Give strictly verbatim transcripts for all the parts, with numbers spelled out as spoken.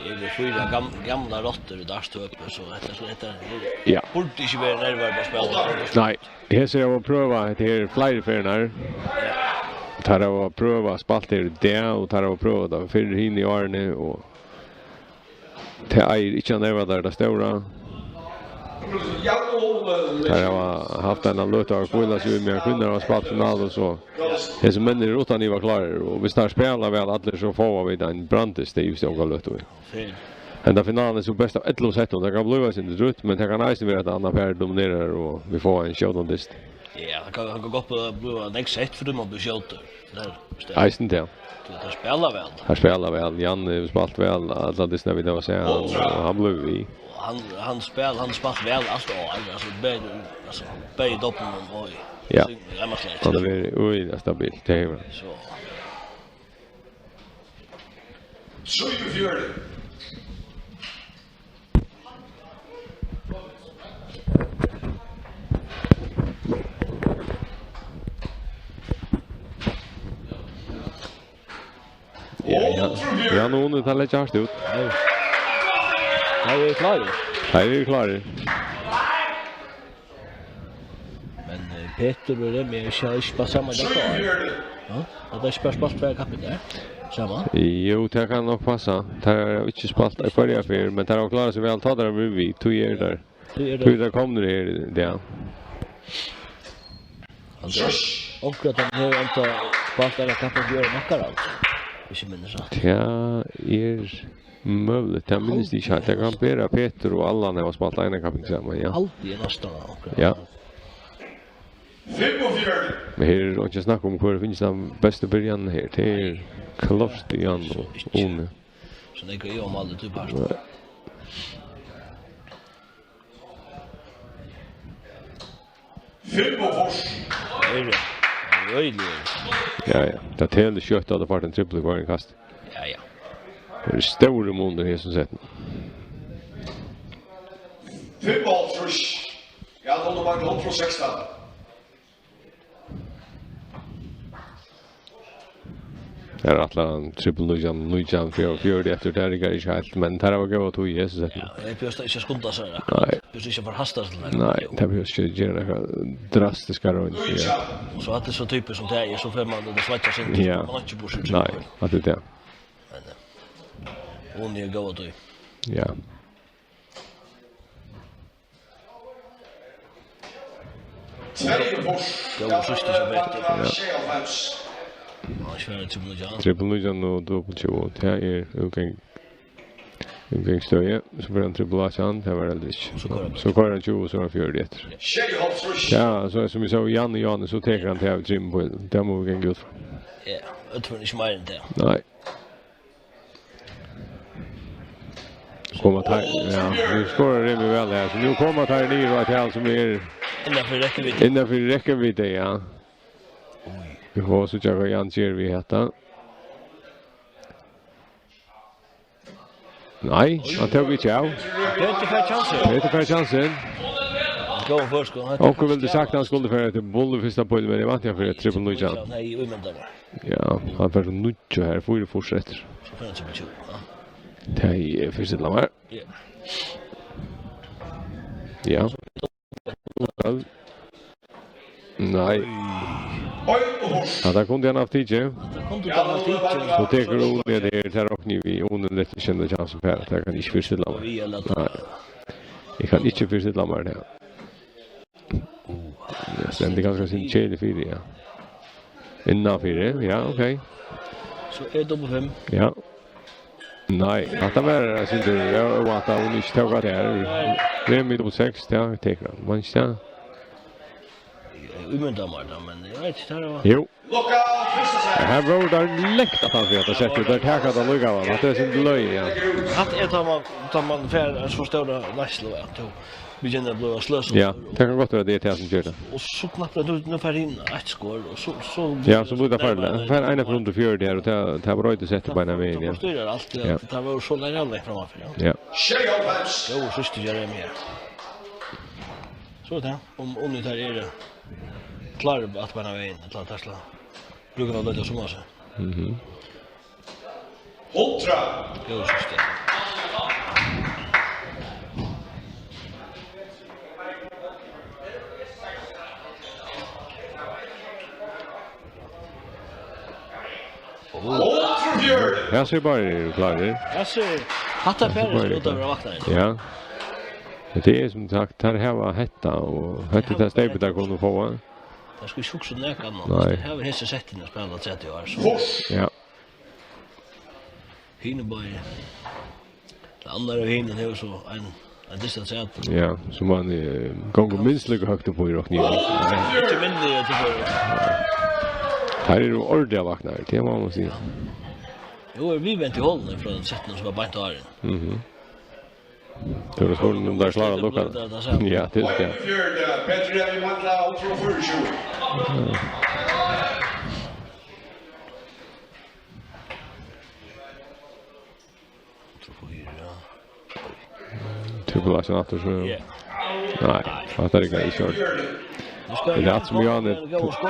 eru fýra gam-, gamlar rottur í dartshøpi, so hetta, so hetta er, ja, burdi ikki verið nervar á spælinum. Nei, hesir hava prøvað hetta her fleiri ferðir. Teir hava prøvað spælt her í dag, og teir hava prøvað tað fyrr hini árini, og tað eigur ikki at nerva teir tað stóra. Teir hava havt eina løtu at hvíla seg í, meðan kvinnur hava spælt finalu, so hesir menn eru uttan iva klárir, og viss teir spæla væl allir, so fáa vit ein brandis, tað ivist eg onga løtu í. Fínt. Henda finalan er so best av ellivu settum, tað kann blíva eitt sindur drúgt, men tað kann eisini vera, at annað parið dominerar, og vit fáa ein skjótan dyst. Ja, hann kann, hann kann gott blíva, blíva nógv sett, fyri man blívur skjótur. Tað er, tað er, eisini tað. Tað, tað spæla væl. Hann spæla væl. Jan hevur spælt væl, allar dystirnar vit hava sæð, og hann blívur við. Og hann, hann spæl-, hann spælt væl alt ár, altso, bæði, altso, bæði í dobblinum og í, ja, í heimaslagi. Hann hevur verið øgiliga stabilt, tað hevur hann. So. Trýogfjøruti. Ja, ja. Ja, nú, nú, tað leggja hart út. Nei. Nei, vit eru klárir. Nei, vit eru klárir. Men, eh, Petur og Remi eru ikki, ikki bara saman í dag, tá. Ja, at tey ikki bara spælt tvær kappingar saman. Jú, tað kann nokk passa. Tey hava ikki spælt í hvørja ferð, men tey hava klárað seg væl, tá tey eru við, tí eru tey, tí eru tey komnir her í dag. Altso, onkur av teimum hevur enntá spælt eina kapping við Jørgen Nakkarhald, hvis eg minnist rætt. Tað er møguligt, tað minnist eg ikki heilt. Tað kann vera Petur og Allan hava spælt eina kapping saman, ja. Haldi eg næstan, akkurát. Ja. Fimmogfjøruti. Men her er ikki snakk um, hvør finnur tann bestu byrjan her. Tað er klárt Jan og Uni. So nógv er um alt í tí partinum. Nei. Fimmogfýrs. Tað er øgiliga. Ja, ja. Tað telur skjótt, at tú fært ein trippul í hvørjum kasti. Ja, ja. Tað er stórur munur í hesum settinum. Fimmoghálvtrýss. Ja, nú er tað bara hundrað og sekstan. Her ætlar hann trippul nítjan, nítjan fýraogfjøruti eftir, tað riggar ikki heilt, men tað var góða tíð í hesum settinum. Ja, tað er best ikki at skunda sær. Nei. Best ikki at forhasta seg til nakað. Nei, tað er best ikki at gera nakrar drastiskar royndir, ja. Og so at tað er so typiskt sum tað er, so fer man at sveitja seg inn, ja, man hevur ikki burtur. Nei, at tað er tað. Men, eh, Uni er góða tíð. Ja. Tveyogfýrs. Góður systir hjá Petur. Ja. Hann er svær trippul nítjan. Trippul nítjan og dobbult tjúgu. Tað er útgang-, útgangsstøði. So fer hann trippul átjan, tað var heldur ikki. So koyrir hann. So koyrir hann tjúgu, so er hann fjøruti eftir. Sjeyoghálvtrýss. Ja, so sum eg sá Jan og Jan, so tekur hann tað av trimum pílum. Tað mugu vit ganga út frá. Ja, øll fara ikki meira enn tað. Nei. Koma teir, ja, nú skorar Remi væl her, so nú koma teir niður á eitt tal sum er innanfyri rekkividdu. Innanfyri rekkividdu, ja. Oj. Vit fáa síggja, hvat Jan ger við hetta. Nei, hann tók ikki av. Petur fær kjansin. Petur fær kjansin. Góðan førskot. Onkur vildi sagt, hann skuldi fara til bull í fyrsta píl, men eg vænti, hann fer trippul nítjan. Nei, í umyndan. Ja, hann fer til níggju her, fýraogfýrs eftir. So fer hann til tjúgu, ja. Tað er fyrst illa, var? Ja. Ja. Nei. Hatta kundi hann havt tikið. Hatta kundi hann havt tikið. So tekur Uni tað her, tað rokni eg við. Uni letur ikki henda kjansin fara. Tað kann eg ikki fyristilla mær. Nei. Eg kann ikki fyristilla mær tað. Stendur kanska seg keðiligt fyri, ja. Innanfyri, ja, ok. So er tað nummer fimm. Ja. Nei, hatta var, eg synist, ja, og at hon ikki tók av tað her. Remi nummer seks, ja, tekur hann. Man ikki, ja. Eg ímynda mær tað, men eg veit ikki, tað var. Jú. Her vóru teir langt aftan fyri hetta settið, teir taka tað allíkavæl. Hatta er eitt sindur løgið, ja. Hatta er, tá man, tá man fær eina so stóra leiðslu, at tú begynnar at blíva sløsur. Ja, tað kann gott vera, tað er tað sum ger tað. Og so knappliga, nú, nú fær hin eitt skor, og so, so. Ja, so blívur tað farligt. Hann fær eina fyri hundrað og fjøruti her, og tað, tað broytir settið beinanvegin, ja. Tað forstyrrar alt, ja. Ja. Tað var so langt frammanfyri, ja. Ja. Sjeyoghálvfems. Góður systir, Jeremy her. So er tað, um, um tær eru klárir aftur beinanvegin, ella tær skulu brúka tað løgið sum man sær. Mhm. Hundrað. Góður systir. Hasir báðir eru klárir. Hasir, hatta er Hasir báðir eru út av klárir. Vaknarin. Ja. Men tað er sum sagt, teir hava hetta, og hetta er tað steypið, teir kunnu fáa. Teir skulu ikki hugsa um nakað annað. Nei. Teir hava hesi settini at spæla afturat í ár, so. Ja. Hini báðir. Tann annar av hinum hevur so ein, ein dystin afturat. Ja, sum hann, eh, gongur minst líka høgt upp í, rokni eg. Ikki minni, eg trúgvi. Teir eru ordiliga vaknaðir, tað má man siga. Nú er vit vent í holuni frá settinum sum var beint áðrenn. Mhm. Tað er spurning um teir klára at lukka. Ja, tað er tað. Fjørði, Petur, vit mangla hundrað og fýraogtjúgu. Hundrað og fýra. Trippul aftur, so. Ja. Nei, hatta riggar ikki. Nú skal tað er rætt sum Jan er,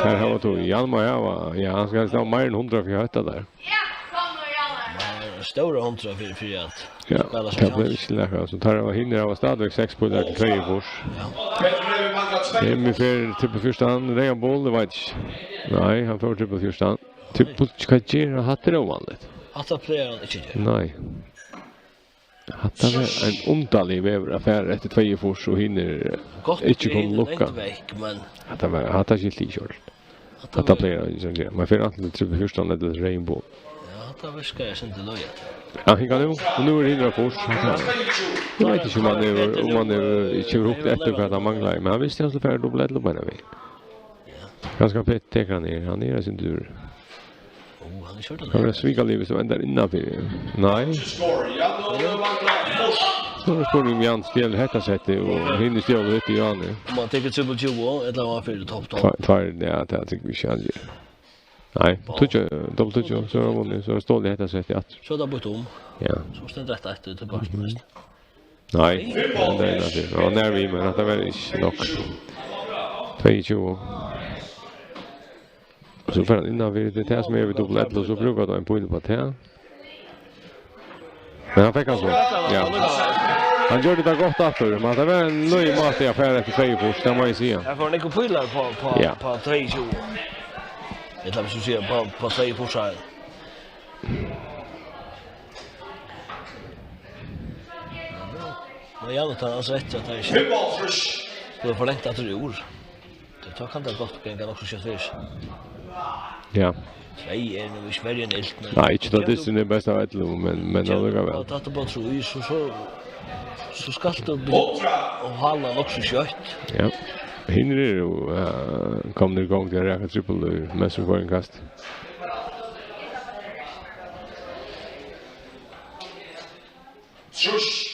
her hava tú. Jan má hava, ja, hann skal hava meira enn hundrað fyri at hitta har. Nei, stóra hundrað fyri, fyri at ja, spæla sum tað bleiv ikki nakað. So teir hava, hinir hava stadigvæk seks pílar til tveyogfýrs. Ja. Hemmi fær trippul fjúrtan, reyðan bol, eg veit ikki. Nei, hann fær trippul fjúrtan. Trippul, hvat ger hann? Hatta er óvanligt. Hatta plagar hann ikki at gera. Nei. Hatta var ein undarlig vegur at fara eftir tveyogfýrs og hinir, eh, ikki kunnu lukka. Gott, langt vekk, men hatta var, hatta skilti eg ikki ordiliga. Hatta plagar hann ikki at gera. Man fer antin til trippul fjúrtan ella til reyðan bol. Ja, hatta virkar eitt sindur løgið. Ja, hann kann nú, og nú er hinir á fýrs. Eg veit ikki um hann er, um hann er, ikki hevur hugt eftir hvat hann manglar, men hann visti hann skuldi fara dubbel ella beinanvegin. Ja. Kanska Petur tekur hann her. Hann er eitt sindur. Ó, hann er skjótur. Kann vera svikaligur viss tú endar innanfyri. Nei. Nú er spurning um Jan stjól hetta settið og hinir stjól hitt í Jan. Um hann tekur trippul tjúgu, ella um hann fer í topp tólv. Tveir, tveir, ja, tað trúgvi eg ikki, hann ger. Nei, tíggju, dobbelt tíggju, so er hann vunnið, so er hann stolið hetta settið aftur. So er tað býtt um. Ja. So stendur eitt eitt til baki. Mhm. Nei, men tað er nakað. Og nær við, men hatta var ikki nokk. Tveyogtjúgu. So fer hann innanfyri, tað er tað sum er við dubbel ella, og so brúkar tú ein píl uppá tað. Men hann fekk hann so, ja. Hann gjørdi tað gott aftur, men tað var ein nýggj máti at fara eftir tveyogfýrs, tað má eg siga. Her fær hann ikki pílar uppá, uppá, ja, uppá tveyogtjúgu. Eg ætli, viss tú sigur uppá, uppá tveyogfýrs her. Men Jan, tað er altso rætt at tað er ikki. Fimmoghálvtrýss. Tú hevur forlangt aftur úr. Tað, tá kann tað gott ganga nokk so skjótt fyri seg. Ja. Tvey er nú ikki verri enn ilt, men nei, ikki tá dystin er best av ellivu, men, men allíkavæl. Og tá tú bara trýr, so, so, so skalt tú bli og hala nokk so skjótt. Ja. Hinir eru jú, eh, komnir í gongd til at raka trippul í mestu hvørjum kasti. Trýss.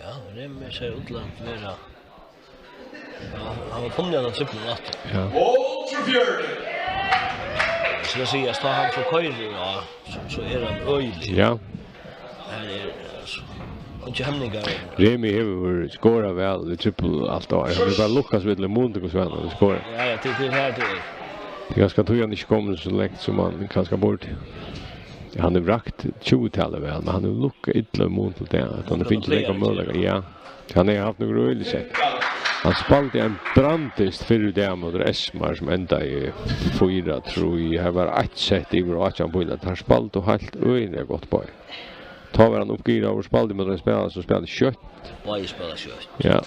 Ja, Remi sær út til at vera, ja, hann hevur funnið hana trippul aftur. Ja. Og trýogfjøruti. Eg skal siga, at tá hann so koyrir, ja, so, so er hann øgiligur. Ja. Her er, altso, eingi hemningar. Remi hevur skorað væl í trippul alt ár. Hann hevur bara lukkast við í mun til hvussu væl hann hevur skorað. Ja, ja, til, til her, til. Tað er kanska tí hann ikki komin so langt sum hann kanska burdi. Hann hevur rakt tjúgu-talið væl, men hann hevur lukkað illa í mun til tað, at hann hevur fingið nógvar møguleikar. Ja. Hann hevur havt nøkur øgilig sett. Hann spældi ein branddyst fyrr í dag móti Esmar, sum endaði fýra trý. Her var eitt sett yvir átjan pílar. Teir spældu heilt øgiliga gott báðir. Tá var hann uppgiraður og spældi móti einum spælara, sum spælir skjótt. Báðir spæla skjótt. Ja.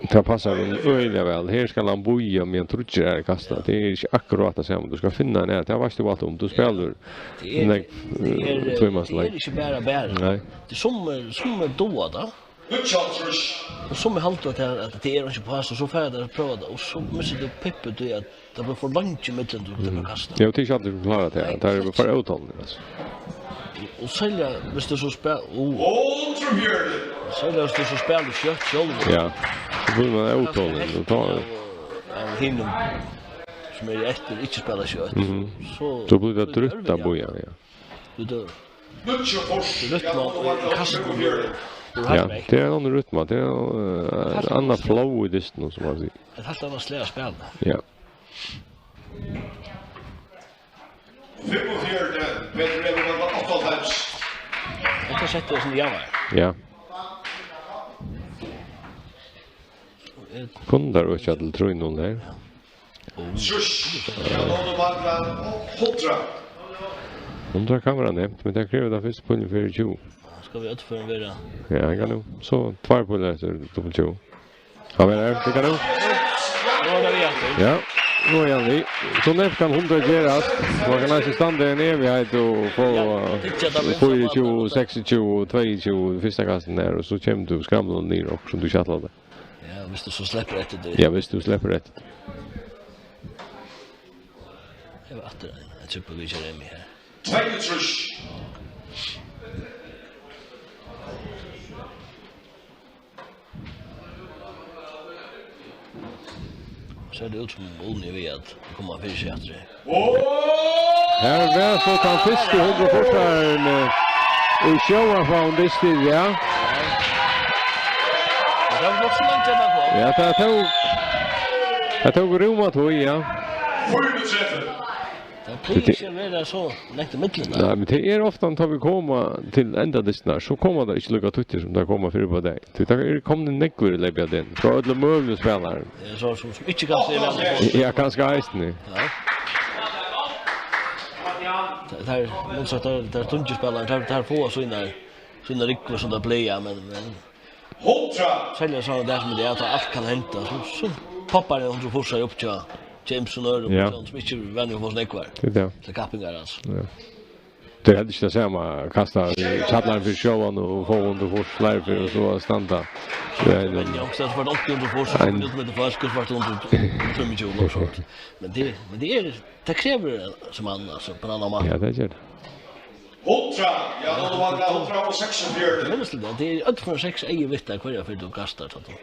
Tað passar honum øgiliga væl. Her skal hann bíða, meðan tríggir aðrir kasta. Tað er ikki akkurát tað sama. Tú skalt finna ein aðra. Tað veitst tú alt um. Tú spælir tað er, nógv, tað er, eh, tvímansleik. Tað er ikki bara, bara. Nei. Tað er sum, sum duga tað. Níggjuoghálvtrýss. Og sum eg haldi at tað, at tað er ikki pass, og so fara teir at prøva tað, og so missir tú pippið, tí at tað blívur for langt ímillum, tú, mm, til at kasta. Ja, og tað er ikki allir sum klára tað. Nei, tað er for ótolnir, altso. Og, og serliga, viss tú so spæ-, ó. Hundrað og fjøruti. Serliga, viss tú so spælir skjótt sjálvur. Ja, so blívur man ótolnir, og tá av, av hinum, sum eru eftir, ikki spæla skjótt. Mhm. So, so blívur tað drúgt at bíða, ja. Tú, tú, rytma og kastin. Ja, tað er ein annan rytma, tað er, eh, annað flow í dystinum, sum man sigur. Eitt heilt annað slag av spæli. Ja. Fimmogfjøruti, Petur Emil, áttaoghálvfems. Hetta setti eg sum javar. Ja. Kunnu teir økja til trý null her? Trýss. Ja, nú er bara hundrað. Hundrað kann vera nemt, men tað krevur tað fyrst pulin fyri tjúgu. Ja, skal vit øll fara vera? Ja, hann kann nú. So tveir pular eftir, tað er tjúgu. Hann er her, tað kann nú. Nú er tað við aftur. Ja, nú er hann við. So nemt kann hundrað gerast. Man kann eisini standa ein evigheit og fáa, ja, eh, tykja tað fýraogtjúgu, seksogtjúgu, tveyogtjúgu, fyrsta kastin har, og so kemur tú skramlandi niður, og sum tú ikki ætlaði. Ja, viss tú so sleppur eftir tí. Ja, viss tú sleppur eftir tí. Eg var aftur ein, ein trippul við Jeremy her. Tveyogtrýss. Sær tað út sum Uni er við at koma fyri seg aftur her. Her var so tann fyrsti hundraðfýrsarin, eh, í sjónvarpinum dystin, ja. Men tað var nokk so leingi at hann kom. Ja, tað tók, tað tók rúma tíð, ja. Fýraogtretivu. Tað plagar ikki at vera so langt ímillum, nei. Nei, men tað er ofta, tá vit koma til endadystirnar, so koma teir ikki líka tættir sum teir koma fyrr upp á dagin. Tí teir eru komnir nógvir í leypið á degnum, frá øllum møguligum spælarum. Ja, so, sum, sum ikki kanska eru væl í formi. Ja, kanska eisini. Ja. Teir, teir, motsatt, teir, teir tungu spælararnir, teir, teir fáa sínar, sínar rúgvur sum teir plaga, men, men Hundrað. Serliga so tað sum er, at alt kann henda, so, so poppar ein hundraðfýrsari upp hjá, hjá ymsum øðrum, ja, sum ikki venja at fáa nógvar. Tað er tað. Til kappingar, altso. Ja. Tað er heldur ikki tað sama at kasta í kjallaran fyri sjálvan og fáa hundraðfýrs fleiri fyri og so at standa. Ja, men ja, so var tað átta hundraðfýrs, ein, so var tað hundraðfýrs, og so var tað hundraðfýrs. Men tað, men tað er, tað krevur so mann, altso, á ein annan máta. Ja, tað ger tað. Hundrað, ja, nú var tað hundrað og seksogfjøruti. Minnist tú tað? Tað er øll fyri seks eygu vita, hvørja ferð tú kastar, tá tú,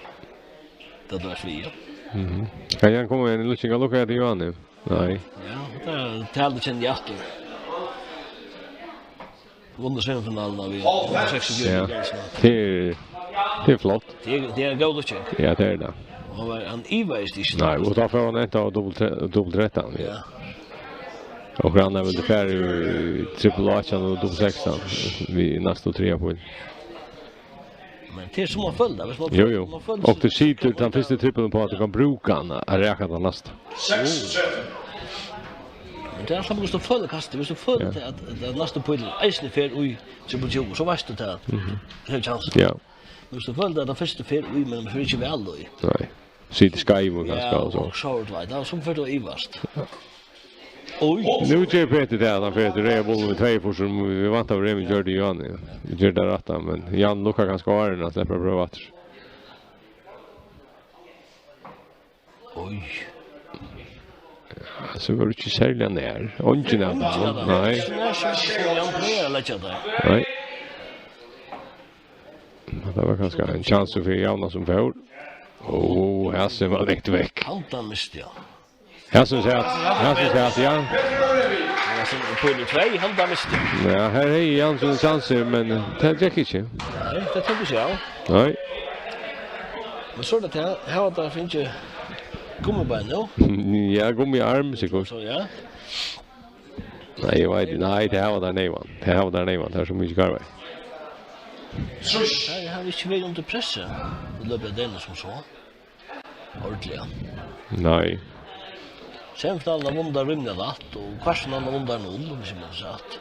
tá tú ert við, ja. Mhm. Kann hann koma við ein lukking av lukka eftir Johanni? Nei. Ja, tað, tað kenni eg aftur. Vunnu semifinaluna við hundrað og seksogfjøruti, ja, í gjár, so. Tað er, tað er flott. Tað er, tað er ein góð lukking. Ja, tað er tað. Og hann var, hann ivaðist ikki. Nei, og tá fór hann enda á dupult tre-, dupult trettan, ja. Ja. Og hann hevur vel farið í trippul átjan og dupult sekstan við næstu triðja píl. Men tað er sum man følir tað, viss man, jú, jú, man følir, og tú situr tann fyrsta trippulin á, at tú kanst brúka hann at raka tann næsta. Seksogtretivu. Men tað er alt saman, viss tú følir kastið, viss tú følir, ja, tað, at, at næsta píl eisini fer í trippul tjúgu, so veitst tú tað, at, mhm, tú hevur kjansin. Ja. Viss tú følir, at tann fyrsta fer í, men fer ikki væl í. Nei. Situr skeivur kanska, ja, og so. Og so, tú veit, ja, so fer tú at ivast. Oj. Nú ger Petur tað, at hann fer eftir reyða boltin við tveyogfýrs, sum vit væntaðu, Remi gjørdi, Johanni. Vit gjørdu tað rætta, men Jan lukkar kanska áðrenn hann sleppur at prøva aftur. Oj. Ja, so var tað ikki serliga nær. Eingin av teimum. Eingin av teimum. Nei. Ikki nær, sum Jan plagar at leggja tað. Nei. Men tað var kanska ein kjansur fyri Javnar sum fór. Ó, hasin var langt vekk. Handan misti hann. Hasin sat, hasin sat, ja. Hasin í píl tvey, handan misti hann. Ja, her hevði Jan sínar kjansir, men tað gekk ikki. Nei, tað tók ikki av. Nei. Men so er tað, her hava teir fingið gummibein nú. Ja, gummiarm, sikkurt. So, ja. Nei, eg veit, nei, tað her var tað neyvan. Tað her var tað neyvan, tað er so mikið karvei. Trýss. Nei, eg havi ikki verið undir pressi í løpið av degnum sum so. Ordiliga. Nei. Semifinaluna vunnu teir rímiliga lætt, og kvartfinaluna vunnu teir null, um eg skilji tað rætt.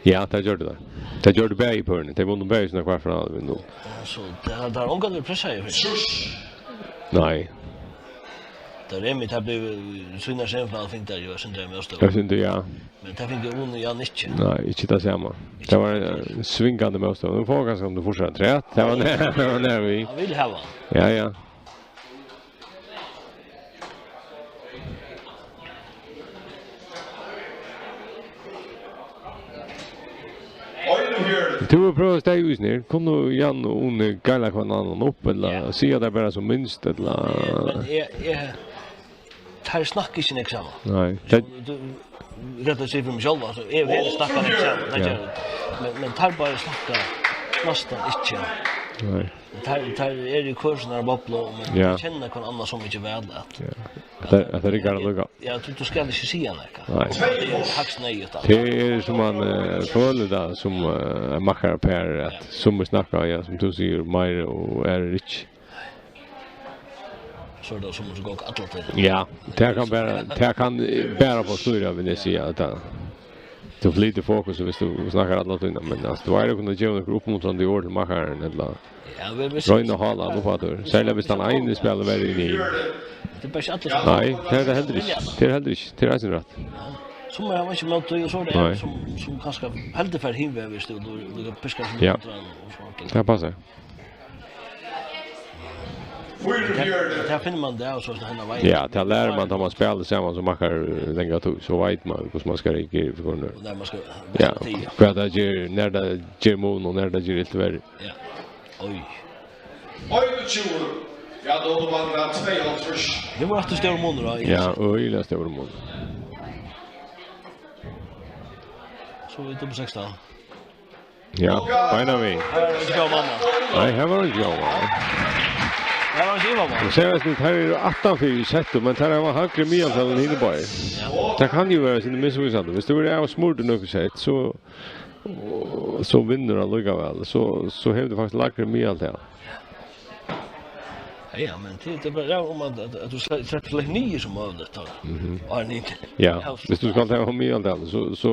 Ja, tað gjørdu teir. Tað gjørdu bæði pøruni. Tey vunnu bæði sínar kvartfinalu við null. Ja, so tað, tað er ongantíð pressaði fyri. Nei. Tað er einmitt, tað bleiv sínar semifinalu fingu teir jú, eitt sindur av mótstøðu. Eitt sindur, ja. Men tað fingu vunnu, ja, ikki. Nei, ikki tað sama. Tað var, eh, svingandi mótstøða. Nú fáa vit kanska, um tú fortsetur afturat. Tað var nær, tað var nær við. Hann vil hava hann. Ja, ja. Tú hevur prøvað at staðið í ísini her. Kunnu Jan og Uni geila hvønn annan upp, ella, ja, siga tað bara sum minst, ella? Men eg, eg, teir snakka ikki nógv saman. Nei. Sum tú, rætt at siga fyri meg sjálvan, altso, eg vil snakka nógv saman, tað, ja, geri eg. Men, men teir báðir snakka næstan ikki. Nei. Teir, teir eru í hvør síni boblu, men, ja, kenna hvønn annan so mikið væl at, ja, at tað, at tað riggar allíkavæl. Ja, tú, tú skalt ikki siga nakað. Nei. Tað er hægst neyðugt, altso. Tað er sum man, eh, følir tað sum, eh, makkarapar, at, ja, summi snakka, ja, sum tú sigur, meira og aðrir ikki. So er tað sum at ganga alla tíðina. Ja, tað kann bara, tað kann bara forstyrra, vil eg siga, at tað, tú flytur fokus, viss tú snakkar alla tíðina, men, altso, tú eigur at kunna geva nøkur uppmuntrandi orð til makaran, ella Ja, vit, vit royna at hala hann upp aftur, serliga viss tann eini spælir verri enn hin. Tað er bara ikki allir sum Nei, tað er tað heldur ikki. Tað er heldur ikki. Tað er eisini rætt. Sum er hann ikki móti, og so er tað Nei. ein sum, sum kanska heldur fer hin vegin, viss tú, tú, tú kanst piska seg Ja. móti hann og so. Tað passar. Tað, tað finnur man tað, og so er tað hendan vegin. Ja, tað lærir man, tá man spælir saman sum makkar, eh, langa tíð, so veit man, hvussu man skal reagera fyri hvørjum. Og nær man skal Ja, visa til. hvat tað ger, nær tað ger mun, og nær tað ger ilt verri. Ja. Oj. Einogtjúgu. Ja, Donovan var tveyoghálvtrýss. Tað var aftur stórur munur, ja. Ja, øgiliga stórur munur. So er vit upp á sekstan. Ja, beinanvegin. Her er ikki góð mamma. Nei, her var ikki góð mamma. Her var ikki mamma. Og serliga, teir eru aftanfyri í settum, men teir hava hægri miðaltal enn hinir báðir. Ja. Tað kann jú vera sindur misvísandi. Viss tú ert avsmurdur nøkur sett, so, so vinnur hann allíkavæl. So, so hevur tú faktiskt lægri miðaltal. Ja, ja, men tað, tað er bara um at, at, at tú sle-, sleppur so langt niður sum møguligt, tá. Mhm. Og hann ikki Ja, Ja, viss tú skalt hava miðaltal, so, so,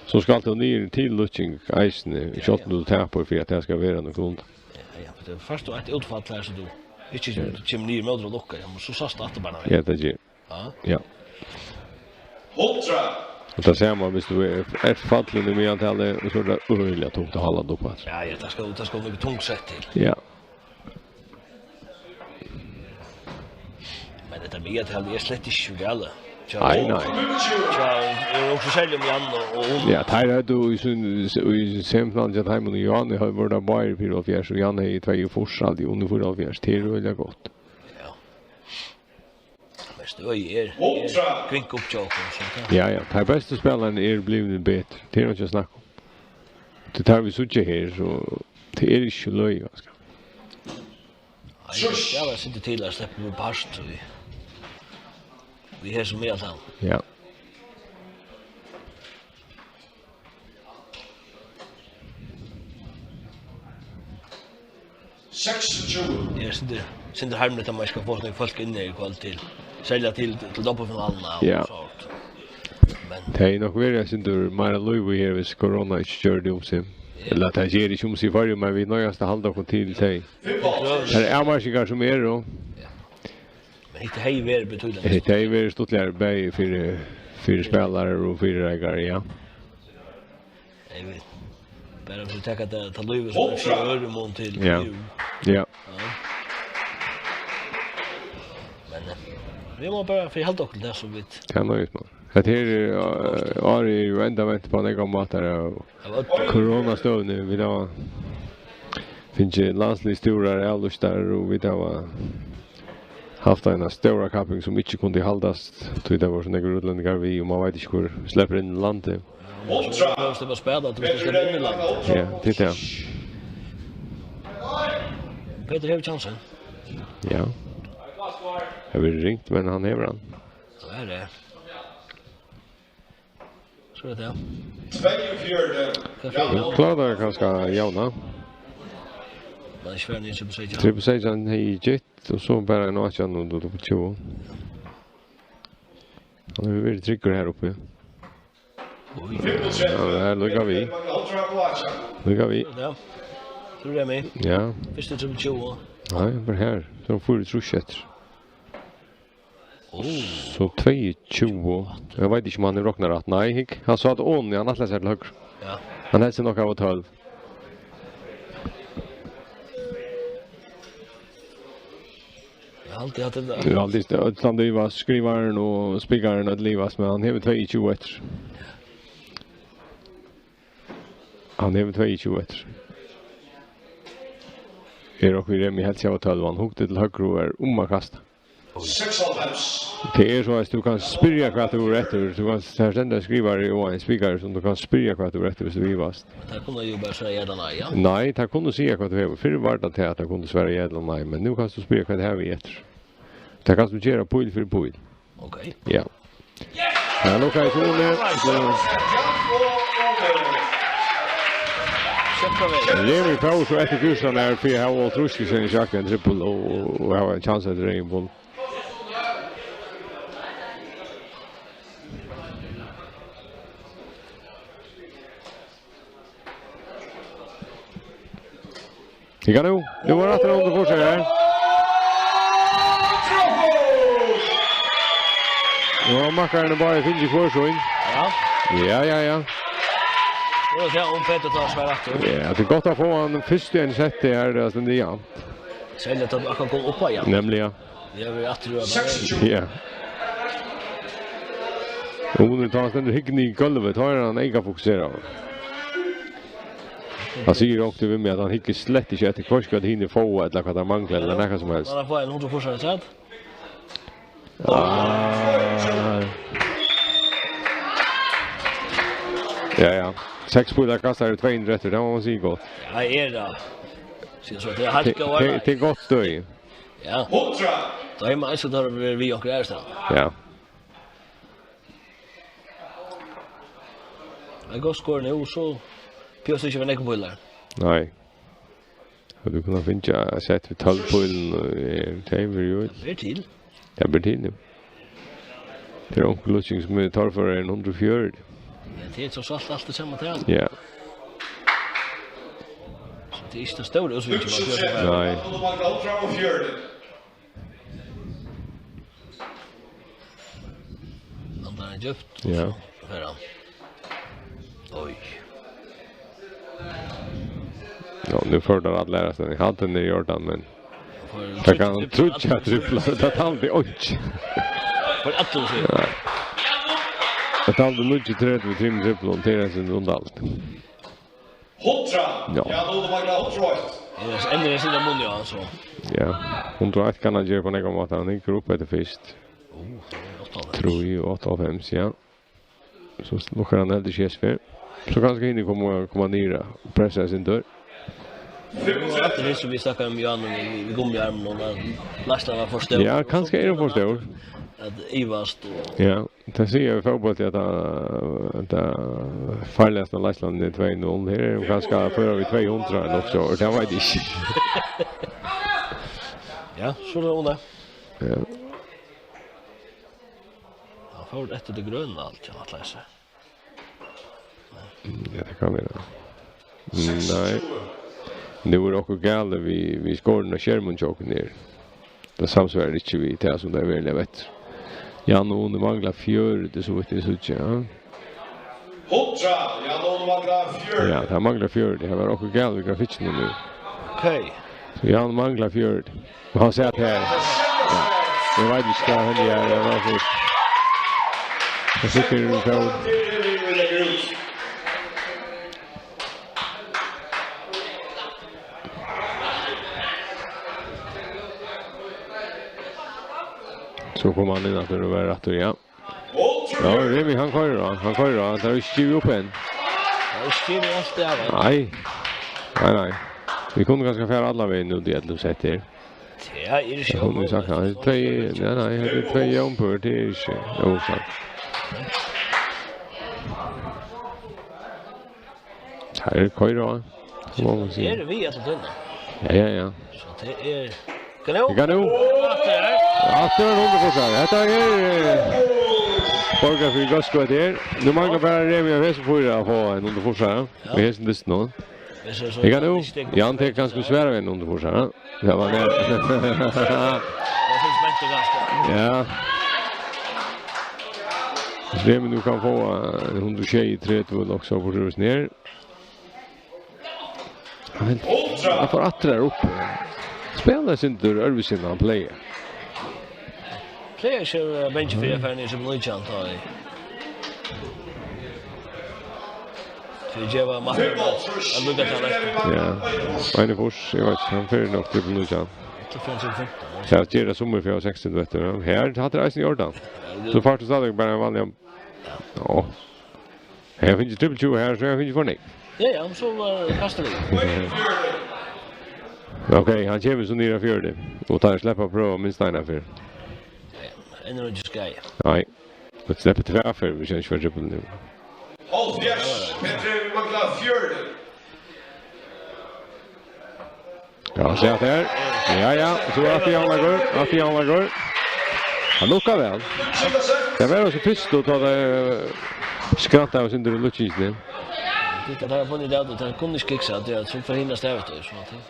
so skalt tú niður til Løkking eisini, Ja, sjálvt um ja. tú tapar, fyri at tað skal vera nøkulunda. Ja, ja, for tað er fyrst og eitt útfall her, so tú ikki Ja. kemur niður móti Løkka, ja, men so sæst tú aftur bara Ja, tað ger. Ja. Ja. Hundrað. Og tað sama, viss tú er, ert fallin í miðaltali, og so er tað øgiliga tungt at halda tað upp aftur. Ja, ja, tað skal, tað skal nógv tungt sett til. Ja. Men hetta miðaltalið er slett ikki so galið. Tja, Nei, nei. Tja, er nokk so serliga um Jan og, og Unni. Ja, teir høvdu í sín, í semifinaluni hjá teimum og Jan, høvdu vóru teir báðir fýraoghálvfjerðs, og Jan hevði tveyogfýrs, alt í undir fýraoghálvfjerðs, tað er øgiliga gott. Ja. Men støðið er, er Ultra. gringt upp hjá okkum, so tað Ja, ja, teir bestu spælararnir eru blivnir betri, tað er einki at snakka um. Tað er tað vit síggja her, so tað er ikki løgið, kanska. Nei, tað var sindur til at sleppa upp part, so vit, vit her sum miðaltal. Ja. Seksogtjúgu. Eg er sindur, sindur harmiligt, at man ikki skal fáa so nógv fólk inn í kvøld til, serliga til, til dobbultfinaluna og Ja. so. Men Tað hevði nokk verið eitt sindur meira lív í her, viss korona ikki gjørdi um seg. Ja. Ella at tað ger ikki um seg í Føroyum, men vit noyðast at halda okkum til tey. Tær avmarkingar sum eru. Ja. Men hetta hevði verið betýdiliga Hetta hevði verið stuttligari bæði fyri, fyri spælarar og fyri leikarar, ja. Eg veit. Bara fyri at taka tað, tað lívið sum er fyri øðrum mun til Ja. jú. Ja. Ja. Men, eh, vit mugu bara fyri halda okkum til tað sum vit Tað er nóg, man. Hetta her, eh, árið er jú endavent á nógvar mátar av Av øllum. koronastøðuni. Vit hava fingið landsliðstúrar avlýstar, og vit hava havt eina stóra kapping, sum ikki kundi haldast, tí tað vóru so nógvir útlendingar við, og man veit ikki, hvør sleppur inn í landið. Nú skal man spæla, at tú skal sleppa inn í landið. Ja, tað er tað. Petur hevur kjansin. Ja. Tað verður ringt, men hann hevur hann. So er tað. So er tað. Tveyogfjøruti. Hvat fer Nú klárar teir kanska at javna. Men ikki fyrr enn í trippul seytjan. Trippul seytjan hevði gitt, og so bara ein átjan og tjúgu. Hann hevur verið tryggur her uppi. Oj. Ja, tað er líka við. Líka við. Ja. Tú er við. Ja. Fyrstu trippul tjúgu. Nei, bara her. So fýraogtrýss eftir. Ó. So tveyogtjúgu. Eg veit ikki um hann hevur roknað rætt. Nei, hygg. Hann sá at Oni, hann ætlaði sær til høgru. Ja. Hann helt seg nokk av tólv. Eg haldi at tað Eg haldi, øll standa yvast, skrivarin og spikarin, øll yvast, men hann hevur tveyogtjúgu eftir. Hann hevur tveyogtjúgu eftir. Er okkurt í Remi helt seg av tólv, hann hugdi til høgru og er um at kasta. Seksoghálvfems. Tað er so, at tú kanst spyrja, hvat tú ert eftir. Tú kanst, her stendur ein skrivari og ein spikari, sum tú kanst spyrja, hvat tú ert eftir, viss tú ivast. Men tað kunnu tey jú bara svara ja ella nei, ja? Nei, tey kunnu siga, hvat tú hevur. Fyrr var tað til, at tey kunnu svara ja ella nei, men nú kanst tú spyrja, hvat havi eg eftir? Tað kanst tú gera píl fyri píl. Ok. Ja. Ja, nú kann eg so ned. Remi fór so eftir kryssan her, fyri at hava trýst í seg, sjakka ein trippul og, og hava ein chance eftir egen ball. Hygga nú. Nú var aftur undir forsvar her. Nú har makkararnir báðir fingið hvør sín. Ja. Ja, ja, ja. Nú er tað um Petur tar sær aftur. Ja, tað er gott at fáa hann fyrst í ein sett her, tað er stendur javnt. Serliga at hann akkurát kom upp á, ja. Nemliga, ja. Tað er aftur, ja. Ja. Og nú tá hann stendur hyggni í gólvið, tá er hann eyka fokuseraður. Hann sigur onkuntíð við meg, at hann hyggur slett ikki eftir, hvørki hvat hinir fáa, ella hvat teir mangla, ella nakað sum helst. Hann har fingið ein hundrað forsvar, sant? Ah. Ja, ja. Seks pílar kastaðar, tvey hundrað eftir, tað má man siga gott. Ja, er tað. Sigur so, tað er heilt Tað, góðar tað, tað er gott støði. Ja. Hundrað. Tá er man eisini tørvur við okkurt aðrastaðni. Ja. Ein góð skor nú, so behøvast ikki vera nógvar pílar. Nei. Og tú kundi fingið sett við tólv pílum, og, eh, tað er jú. Tað ber til. Tað ber til, jú. Tað er onkur lukkjing sum er tólv fyri ein hundrað og fjøruti. Ja, tað er tross alt alt tað sama tal. Ja. So tað er ikki tað stóra útsvingið, man fer. Nei. Hann er djúpt. Ja. Fer hann. Oj. Ja, nú fór tað at læra seg. Eg helt hann í ordan, men tað kann hann trýggja tripplar, tað taldi einki. For allir seg. Ja. Tað taldi níggju tretivu trimum triplum, tað er ein sindur undarligt. Hundrað. Ja. Ja, nú er tað bara hundrað og eitt. Ja, so enn er tað sida munn, ja, so. Ja. Hundrað og eitt kann hann gera på nakað máta. Hann hyggur upp eftir fyrst. Ó, tað er átta og hálvfems. Trý og áttaoghálvfems, ja. So lukkar hann heldur ikki fyri. So kanska hinir koma, koma niður og pressa seg inn dør. Og aftur her, so vit snakka um Jan og við, við gummiarmin og Lars var for stór. Ja, kanska er hann for stór. At ivast og Ja. Tað sigur eg í fótbólti, at tað, at tað farligasta leiðslan er tvey null. Her er hon kanska at føra við tvey hundrað nokk so, og tað veit eg ikki. Ja, so er tað. Ja. Hann fór eftir tí grøna alt, hann ætlaði seg. Mm, ja, tað kann vera. Nei. Nú er okkurt galið við, við skoruna á skerminum hjá okkum her. Tað samsvarar ikki við tað, sum tað er veruliga eftir. Jan Óli manglar fjøruti, so vítt eg síggi, ja. Hundrað, Jan Óli manglar fjøruti. Ja, tað manglar fjøruti. Tað var okkurt galið við grafikkinum nú. Ok. So Jan manglar fjøruti. Og hann sat her. Ja. Eg veit ikki, hvat hendi her. Eg var fyrst. Eg fekk ein fót. So kom hann inn aftur og var rættur, ja. Ja, Remi, hann koyrir á, hann koyrir á. Tað er ikki givið upp enn. Tað er ikki givið alt, tað er. Nei. Nei, nei. Vit kunnu kanska fara allan vegin út í ellivu sett her. Tað er ikki. Tað kunnu vit sagt, nei, tvey, nei, nei, hetta er tvey jómbøur, tað er ikki ósatt. Tað er koyra á, má man siga. Eru vit alla tíðina? Ja, ja, ja. So tað er, hygga nú. Hygga nú. Aftur er. Aftur ein hundraðforsari. Hetta er, eh, borgar fyri góðskot her. Nú manglar bara Remi av hesum fýra at fáa ein hundraðforsara. Ja. Við hesum dystin nú. Hygga nú. Jan tekur kanska svara við ein hundraðforsara. Ja, men det. Eg finn spentur ganska. Ja. Remi nú kann fáa, eh, hundrað og sjeyogtretivu, nokk so, burtur úr sær. Hann fór aftur har uppi. Spælir eitt sindur øðrvísi enn hann plagar. Plagar ikki at vera bangin fyri at fara niður í trippul nítjan, tá eg. Fyri at geva Martin eitt lukka til eftir. Ja. Einogfýrs, eg veit ikki, hann fer nokk trippul nítjan. Áttaogfýrs, fimtan. Ja, ger tað sum í fjør sekstan, veit tú, ja. Her, hatta er eisini í ordan. So fært tú stadig bara ein vanligan. Ja. Her finn eg trippul tjúgu her, so eg finn for nógv. Ja, ja, men so var kastar við. Ok, hann kemur so niður á fjøruti. Og tá sleppa at prøva minst eina ferð. Ja, enn er ikki skaði. Nei. Vit sleppa tvær ferðir, vit kemur ikki fyri trippul nú. Hálvfjerðs, Petri, vit mangla fjøruti. Ja, sjá her. Ja, ja, so er aftur Javnaðargøta, aftur Javnaðargøta. Hann lukkar væl. Tað var jú so fyrst, og tá tað skratt av sindur í lukkingini. Tað er funnið út av, tað kunnu ikki kiksa, tað er so forhindrast av eftir, so at tað.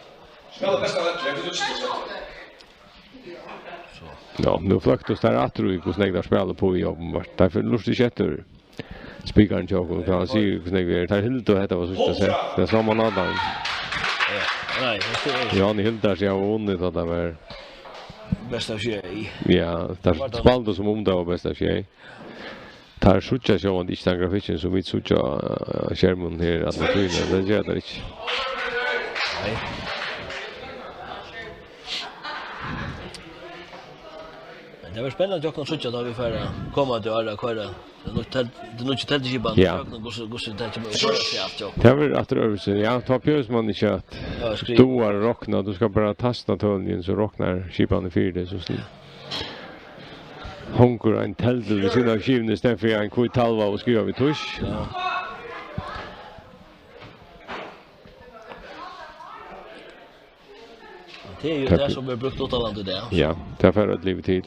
Ja, nú fløktust teir aftur í, hvussu nógv teir spæla upp í, openbart. Teir lurta ikki eftir spikaranum hjá okkum, tá hann sigur, hvussu nógv er. Teir hildu, at hetta var síðsta sett. Tað sá man á teimum. Ja, nei, hetta er Johan Hildar, sum hava vunnið, tá tað var best av sjey. Ja, teir spældu sum um tað var best av sjey. Teir síggja sjálvandi ikki tann grafikkin, sum vit síggja á skerminum her alla tíðina. Tað gera teir ikki. Nei. Men tað verður spennandi hjá okkum at síggja, tá vit fara komandi ár at koyra tað nýggja tel-, tað nýggja telduskipan. Ja. Sjá, hvussu, hvussu tað kemur at koyra seg alt hjá okkum. Tað verður aftur øvelse. Ja, tá behøvist man ikki at, ja, skriva, duga at rokna. Tú skalt bara tasta tølini inn, so roknar skipanin fyri teg, so sl-, hongur ein teldil við síðuna av skivuni í staðin fyri ein hvít talva og skriva við tusch. Ja. Tað er jú tað, sum er brúkt uttanlands í dag. Ja, tað fær øll livað til.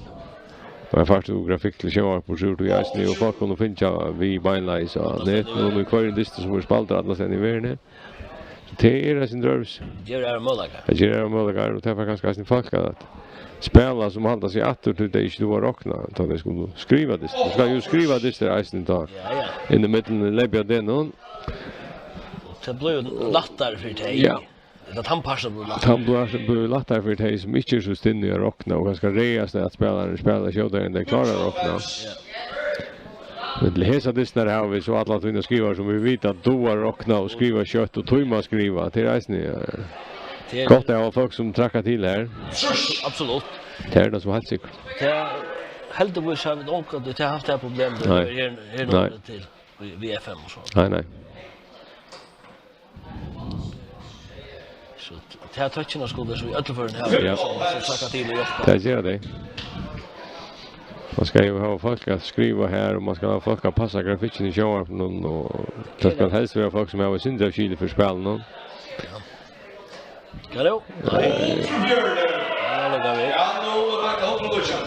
Og her fært tú grafikk til sjónvarp og sjálvt, og eisini, og fólk kunnu fylgja við beinleiðis á netinum og í hvørjum dysti sum er spældur allastaðni í verðini. So tað er eisini drøvs. Gevur aðrar møguleikar. Tað gevur aðrar møguleikar, og tað fær kanska eisini fólk at spæla sum halda seg aftur, tí tey ikki duga at rokna, tá tey skulu skriva dystir. Tú skalt jú skriva dystir eisini tá. Ja, ja. Inn í millum leypa tey nú. Tað blívur lættari fyri tey. Ja. Ella tann parturin blívur lættari. Tann blívur, blívur lættari fyri tey, sum ikki eru so stinnig at rokna, og kanska ræðast at spælarin spælir skjótari enn tey klára at rokna. Ja. Men til hesar dystirnar hava vit so alla tíðina skrivarar, sum vit vita duga at rokna og skriva skjótt og tíma at skriva. Tað er eisini, eh, tað er gott at hava fólk, sum traðka til her. Absolutt. Tað er tað, sum er heilt sikkurt. Tað heldur vit, so hava vit ongantíð havt tað problem. Nei. Her, her. Nei. Nú til við, við F M og so. Nei, nei. So t-, tað er tøkkin, sum vit í øllum førum hava, ja, sum, sum traðka til og hjálpa. Tað gera tey. Man skal jú hava fólk at skriva her, og man skal hava fólk at passa grafikkin í sjónvarpinum, og tað skal helst vera fólk, sum hava eitt sindur av skili fyri spælinum. Ja. Halló. Nei. Ja, nú er tað hundrað og nítjan.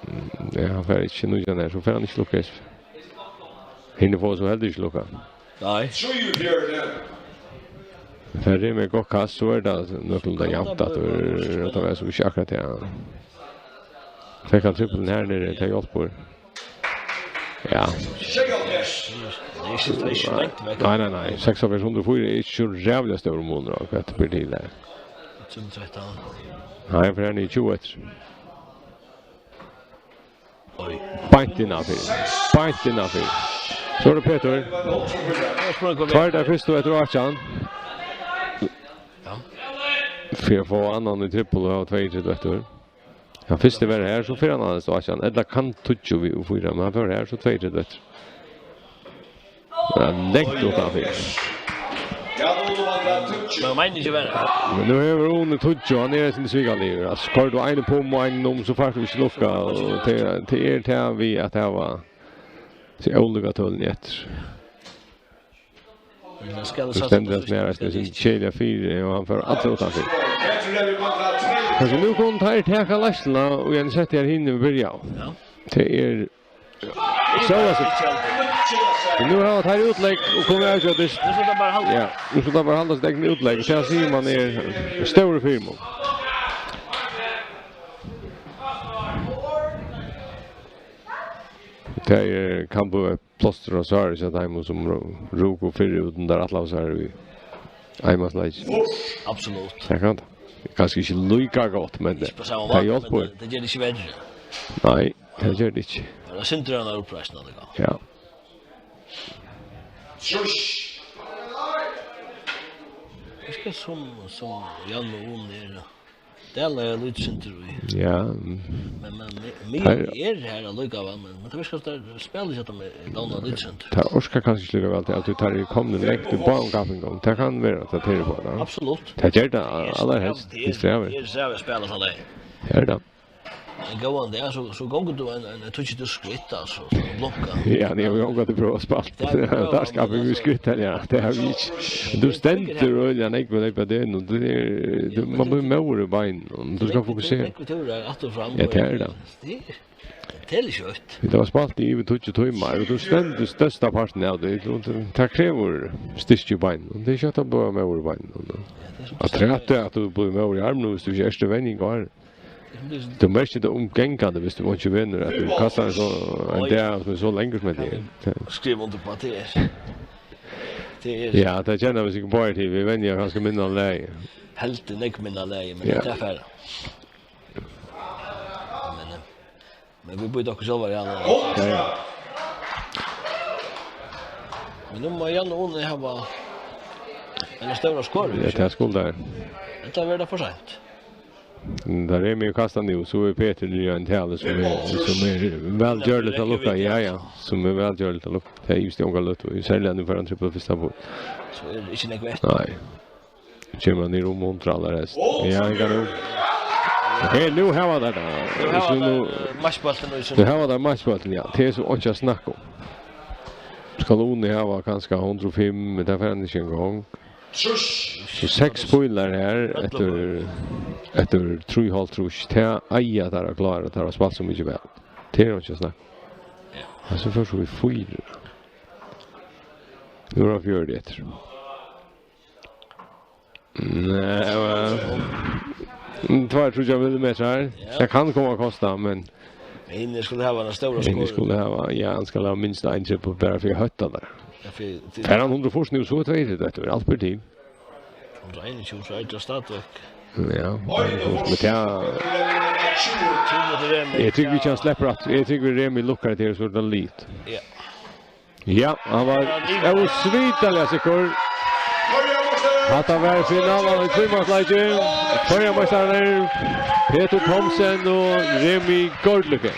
Mm, ja, hann fær ikki nítjan her, so fær hann ikki lukkað. Hinir fáa so heldur ikki lukkað. Nei. Fær Remi gott kast, so er tað nøkulunda javnt, at tað er, at tað er so ikki akkurát, ja. Fekk hann trippulin her niðri, tað hjálpir. Ja. Nei, nei, nei. Seks og hálvfjerðs, hundrað og fýra er ikki so ræðuliga stórur munur á, hvat tað ber til her. Trettan. Nei, for hann er tjúgu eftir. Oj. Beint innanfyri. Beint innanfyri. So er tað Petur. Tveir tey fyrstu eftir átjan. Ja. Fyri at fáa annan í trippul og hava tveyogtretivu eftir. Ja, fyrst er verið her, so fer hann aðeins og hann, ella kann tíggju við og fýra, men hann fer her, so tveyogtretivu eftir. Ja, langt uttanfyri. Men hann meinar ikki vera. Men nú hevur Uni tíggju, hann er eitt sindur svikaligur. Altso, koyrir tú ein upp og ein niður, so fært tú ikki lukkað, og tað, tað er tað við at hava so ólíka tølini eftir. Men tað skal... Nú stendur hann sum er, hann er keðiliga fyri, og hann fer allan uttanfyri. Kanska nú kunnu teir taka leiðsluna, og Jens setti her hinum byrja. Ja. Tað er... So, altso. Nú hava teir útlegg og kunnu avgjørt. Nú skulu teir bara halda. Ja, nú skulu teir bara halda sítt egna útlegg. Tað sigur man er stóra fyrimun. Tað er, kann blíva plástur á sárið hjá teimum, sum ru-, ruku fyrr út undan Atlantshavi í einmansleiki. Absolutt. Tað kann tað. Kanska ikki líka gott, men ikki á sama máta, tað hjálpir, men tað, tað ger tað ikki verri. Nei, tað ger tað ikki. Men tað er sindur av eini uppreisn allíkavæl. Ja. Eg skal sum, sum Jan og Uni eru. Tað er lítið sindur í. Ja. Men, men, men, men her allíkavæl, men, men tað virkar sum teir spæla ikki hatta við Downa lítið sindur. Teir orka kanska ikki líka væl, at teir eru komnir langt í báðum kappingum. Tað kann vera, at tað er bara, ja. Absolutt. Tað ger tað allarhelst. Tað er strævið. Tað er strævið at spæla tað. Ja, tað er tað. Ein góðan dag, so, so gongur tú ein, ein, ein tíggju túsund skritt, altso, og blunkar. Ja, tað hava vit ongantíð prøvað at spælt. Tað hava vit prøvað, tað skal men vit altso skritt her, ja. Tað hava vit ikki. Men tú stendur øgiliga nógv við leypa deg inn, og tað er, tú, man blívur móður í beinunum, og tú skal fokusera. Nógvir túrar aftur og fram. Ja, tað er tað. Tað er, tað er skjótt. Vit hava spælt í yvir tíggju tímar, og tú stendur størsta partin av tí. Tú, tú, tað krevur styrki í beinunum, og tað er skjótt at blíva móður í beinunum. Ja, tað er sum tú sigur. Afturat at tú blívur móður í arminum, viss tú ikki ert í venjing á. Tú merkir tað umgangandi, viss tú ikki venur, at tú kastar ein so, ein dag sum er so langur sum hetta her. Skriva undir uppá tað. Tað er Ja, tað kenna vit sikkurt báðir til. Vit venja kanska minni enn lagi. Heldur nógv minni enn lagi, men Ja. tað fer. Men, eh, men vit býta okkum sjálvar í hann. Ja, ja. Men nú má Jan Óli hava eina stóra skoru. Ja, tað skuldi hann. Ella verður tað for seint? Tá Remi hevur kastað nú, so er Petur niðri á ein tala sum er, sum er væl gjørligt at lukka. Ja, ja, sum er væl gjørligt at lukka. Tað er just ongan løtu, serliga nú fær hann trippul fyrsta ball. So er ikki nógv eftir. Nei. Kemur hann niður um hundrað allarhelst. Ja, hann kann nú. Her, nú hava teir tað. Nú hava Ikki teir, nú, eh, matchbóltin og so. Nú hava teir matchbóltin, ja. Tað er so einki at snakka um. Skal Uni hava kanska hundrað og fimm, men tað fær hann ikki eingong. So seks pílar her eftir, eftir trý og hálvtrýss. Tað eiga teir at klára, teir hava spælt so mikið væl. Tað er einki at snakka. Ja. Altso, fyrst so við fýra. Nú er hann fjøruti eftir. Nei, tveir, tríggjar millimetrar. Ja. Tað kann koma at kosta, men Hinir skulu hava eina stóra Hinir skoru. Skulu hava, ja, hann skal hava minst ein trippul bara fyri at hótta tað. Ja, fyri, fyri Fær hann hundrað og fýrs nú, so er tvey til, tað er alt ber til. Hundrað og einogtjúgu, so er tað stadigvæk. Ja, men tað Tú mátti Remi. Eg trúgvi ikki, hann sleppur aftur. Eg trúgvi, Remi lukkar til, so er tað lit. Ja. Ja, hann var ósvitaliga sikkur. Hatta var finalan í tvímansleiki. Føroyameistararnir Petur Thomsen og Remi Gaardlykke.